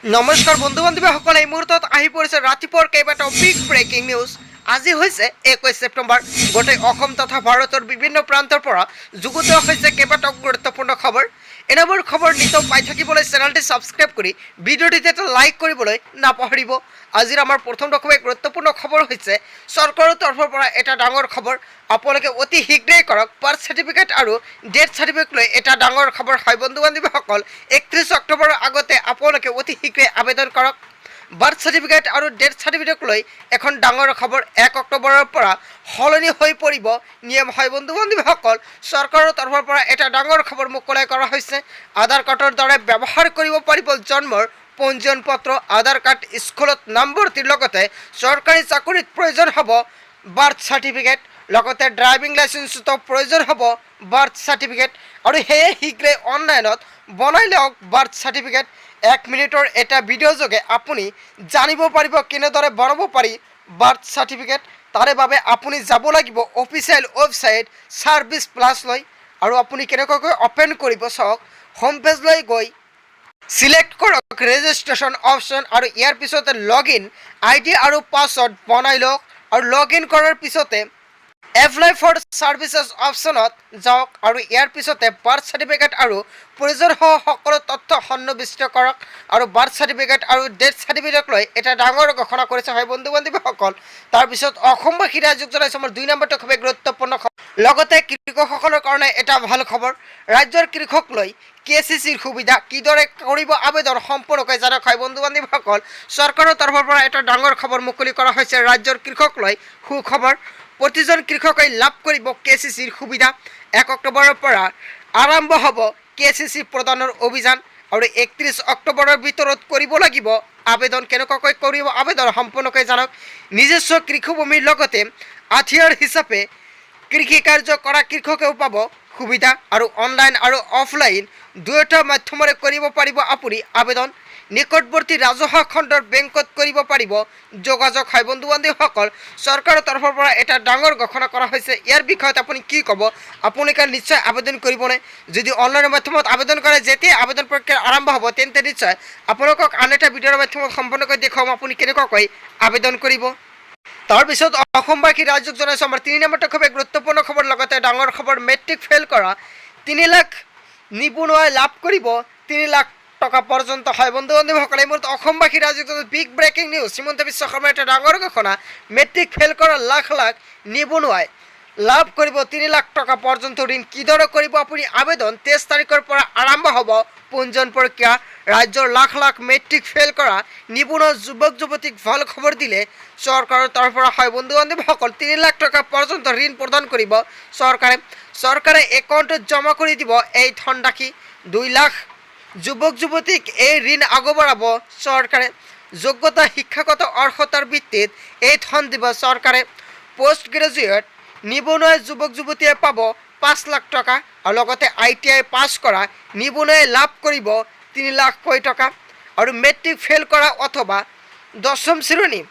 নমস্কাৰ বন্ধু বান্ধৱীসকল, এই মুহূৰ্তত আহি পৰিছে ৰাতিপুৱাৰ কেইবাটাও বিগ ব্ৰেকিং নিউজ। আজি হৈছে 21 ছেপ্টেম্বৰ। গোটেই অসম তথা ভাৰতৰ বিভিন্ন প্ৰান্তৰ পৰা যুগুতোৱা হৈছে কেইবাটাও গুৰুত্বপূৰ্ণ খবৰ। এনেবোৰ খবৰ নিতৌ পাই থাকিবলৈ চেনেলটি ছাবস্ক্ৰাইব কৰি ভিডিঅ'টিত এটা লাইক কৰিবলৈ নাপাহৰিব। আজিৰ আমাৰ প্ৰথমটো খুবেই গুৰুত্বপূৰ্ণ খবৰ হৈছে চৰকাৰৰ তৰফৰ পৰা এটা ডাঙৰ খবৰ। আপোনালোকে অতি শীঘ্ৰেই কৰক বাৰ্থ চাৰ্টিফিকেট আৰু ডেথ চাৰ্টিফিকেট লৈ এটা ডাঙৰ খবৰ হয়। বন্ধু বান্ধৱীসকল, 31 অক্টোবৰৰ আগতে আপোনালোকে অতি শীঘ্ৰে আবেদন কৰক। বাৰ্থ চাৰ্টিফিকেট আৰু ডেথ চাৰ্টিফিকেটক লৈ এখন ডাঙৰ খবৰ। 1 অক্টোবৰৰ পৰা সলনি হৈ পৰিব নিয়ম। হয় বন্ধু বান্ধৱীসকল, চৰকাৰৰ তৰফৰ পৰা এটা ডাঙৰ খবৰ মোকলাই কৰা হৈছে। আধাৰ কাৰ্ডৰ দৰে ব্যৱহাৰ কৰিব পাৰিব জন্মৰ পঞ্জীয়ন পত্ৰ। আধাৰ কাৰ্ড, স্কুলত নামভৰ্তিৰ লগতে চৰকাৰী চাকৰিত প্ৰয়োজন হ'ব বাৰ্থ চাৰ্টিফিকেট। লগতে ড্ৰাইভিং লাইচেন্সতো প্ৰয়োজন হ'ব বাৰ্থ চাৰ্টিফিকেট। আৰু সেয়ে শীঘ্ৰে অনলাইনত বনাই লওক বাৰ্থ চাৰ্টিফিকেট। 1 মিনিটৰ এটা ভিডিঅ' যোগে আপুনি জানিব পাৰিব কেনেদৰে বনাব পাৰি বাৰ্থ চাৰ্টিফিকেট। তাৰে বাবে আপুনি যাব লাগিব অফিচিয়েল ৱেবছাইট ছাৰ্ভিচ প্লাছলৈ। আৰু আপুনি কেনেকুৱাকৈ অ'পেন কৰিব চাওক। হোম পেজলৈ গৈ চিলেক্ট কৰক ৰেজিষ্ট্ৰেশ্যন অপশ্যন আৰু ইয়াৰ পিছতে লগ ইন আই ডি আৰু পাছৱৰ্ড বনাই লওক। আৰু লগ ইন কৰাৰ পিছতে এপ্লাই ফৰ ছাৰ্ভিচেছ অপশ্যনত যাওক আৰু ইয়াৰ পিছতে বাৰ্থ চাৰ্টিফিকেট আৰু প্ৰয়োজনসহ সকলো তথ্য সন্নিৱিষ্ট কৰক। আৰু বাৰ্থ চাৰ্টিফিকেট আৰু ডেথ চাৰ্টিফিকেটক লৈ এটা ডাঙৰ ঘোষণা কৰিছে। হয় বন্ধু বান্ধৱীসকল, তাৰপিছত অসমবাসী ৰাইজক জনাইছোঁ আমাৰ 2 নম্বৰটো খুবেই গুৰুত্বপূৰ্ণ খবৰ, লগতে কৃষকসকলৰ কাৰণে এটা ভাল খবৰ। ৰাজ্যৰ কৃষক লৈ কেচিচিৰ সুবিধা, কিদৰে কৰিব আবেদন সম্পূৰ্ণকৈ জানক। হয় বন্ধু বান্ধৱীসকল, চৰকাৰৰ তৰফৰ পৰা এটা ডাঙৰ খবৰ মুকলি কৰা হৈছে। ৰাজ্যৰ কৃষক লৈ সুখবৰ। প্ৰতিজন কৃষকে লাভ কৰিব কেচিচিৰ সুবিধা। 1 অক্টোবৰৰ পৰা আৰম্ভ হ'ব কেচিচি প্ৰদানৰ অভিযান আৰু 31 অক্টোবৰৰ ভিতৰত কৰিব লাগিব আবেদন। কেনেকুৱাকৈ কৰিব আবেদন সম্পূৰ্ণকৈ জানক। নিজস্ব কৃষিভূমিৰ লগতে আধিয়াৰ হিচাপে কৃষি কাৰ্য কৰা কৃষকেও পাব সুবিধা। আৰু অনলাইন আৰু অফলাইন দুয়োটা মাধ্যমেৰে কৰিব পাৰিব আপুনি আবেদন। নিকটৱৰ্তী ৰাজহুৱা খণ্ডৰ বেংকত কৰিব পাৰিব যোগাযোগ। হয় বন্ধু বান্ধৱীসকল, চৰকাৰৰ তৰফৰ পৰা এটা ডাঙৰ ঘোষণা কৰা হৈছে। ইয়াৰ বিষয়ত আপুনি কি ক'ব? আপোনালোকে নিশ্চয় আবেদন কৰিবনে? যদি অনলাইনৰ মাধ্যমত আবেদন কৰে, যেতিয়া আবেদন প্ৰক্ৰিয়া আৰম্ভ হ'ব, তেন্তে নিশ্চয় আপোনালোকক আন এটা ভিডিঅ'ৰ মাধ্যমত সম্পূৰ্ণকৈ দেখুৱাম আপুনি কেনেকুৱাকৈ আবেদন কৰিব। তাৰপিছত অসমবাসী ৰাইজক জনাইছোঁ আমাৰ 3 নম্বৰটো খুবেই গুৰুত্বপূৰ্ণ খবৰ, লগতে ডাঙৰ খবৰ। মেট্ৰিক ফেইল কৰা 3 লাখ নিবনুৱাই লাভ কৰিব 3 লাখ টকা পৰ্যন্ত। হয় বন্ধু বান্ধৱীসকল, এই মুহূৰ্তত অসমবাসী ৰাইজক big breaking news. Himanta Biswa শৰ্মাৰ এটা ডাঙৰ ঘোষণা। মেট্ৰিক ফেইল কৰা লাখ লাখ নিবনুৱাই লাভ কৰিব 3 লাখ টকা পৰ্যন্ত ঋণ। কিদৰে কৰিব আপুনি আবেদন? 23 তাৰিখৰ পৰা আৰম্ভ হ'ব পঞ্জীয়ন প্ৰক্ৰিয়া। ৰাজ্যৰ লাখ লাখ মেট্ৰিক ফেইল কৰা নিবনুৱা যুৱক যুৱতীক ভাল খবৰ দিলে চৰকাৰৰ তৰফৰ পৰা। হয় বন্ধু বান্ধৱীসকল, 3 লাখ টকা পৰ্যন্ত ঋণ প্ৰদান কৰিব চৰকাৰে। চৰকাৰে একাউণ্টত জমা কৰি দিব এই ধনৰাশি। 2 লাখ যুৱক যুৱতীক এই ঋণ আগবঢ়াব চৰকাৰে। যোগ্যতা, শিক্ষাগত অৰ্হতাৰ ভিত্তিত এই ধন দিব চৰকাৰে। পষ্ট গ্ৰেজুৱেট নিবনুৱা যুৱক যুৱতীয়ে পাব 5 লাখ টকা আৰু লগতে আইটিআই পাছ কৰা নিবনুৱাই লাভ কৰিব 3 লাখকৈ টকা। আৰু মেট্ৰিক ফেইল কৰা অথবা দশম শ্ৰেণী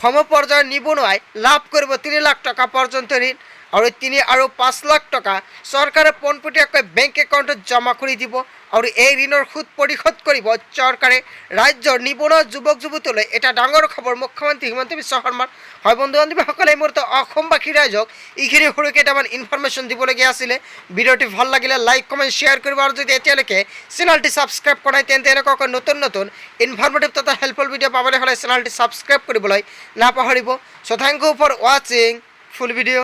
সমপৰ্যায়ৰ নিবনুৱাই লাভ কৰিব 3 লাখ টকা পৰ্যন্ত ঋণ। আৰু 3 আৰু 5 লাখ টকা চৰকাৰে পোনপটীয়াকৈ বেংক একাউণ্টত জমা কৰি দিব আৰু এই ঋণৰ সুদ পৰিশোধ কৰিব চৰকাৰে। ৰাজ্যৰ নিবনুৱা যুৱক যুৱতীলৈ এটা ডাঙৰ খবৰ মুখ্যমন্ত্ৰী হিমন্ত বিশ্ব শৰ্মাৰ। হয় বন্ধু বান্ধৱীসকল, এই মুহূৰ্তত অসমবাসী ৰাইজক এইখিনি সৰু কেইটামান ইনফৰমেশ্যন দিবলগীয়া আছিলে। ভিডিঅ'টি ভাল লাগিলে লাইক, কমেণ্ট, শ্বেয়াৰ কৰিব। আৰু যদি এতিয়ালৈকে চেনেলটি ছাবস্ক্ৰাইব কৰা নাই, তেন্তে এনেকুৱাকৈ নতুন নতুন ইনফৰমেটিভ তথা হেল্পফুল ভিডিঅ' পাবলৈ হ'লে চেনেলটি ছাবস্ক্ৰাইব কৰিবলৈ নাপাহৰিব। So thank you for watching full video.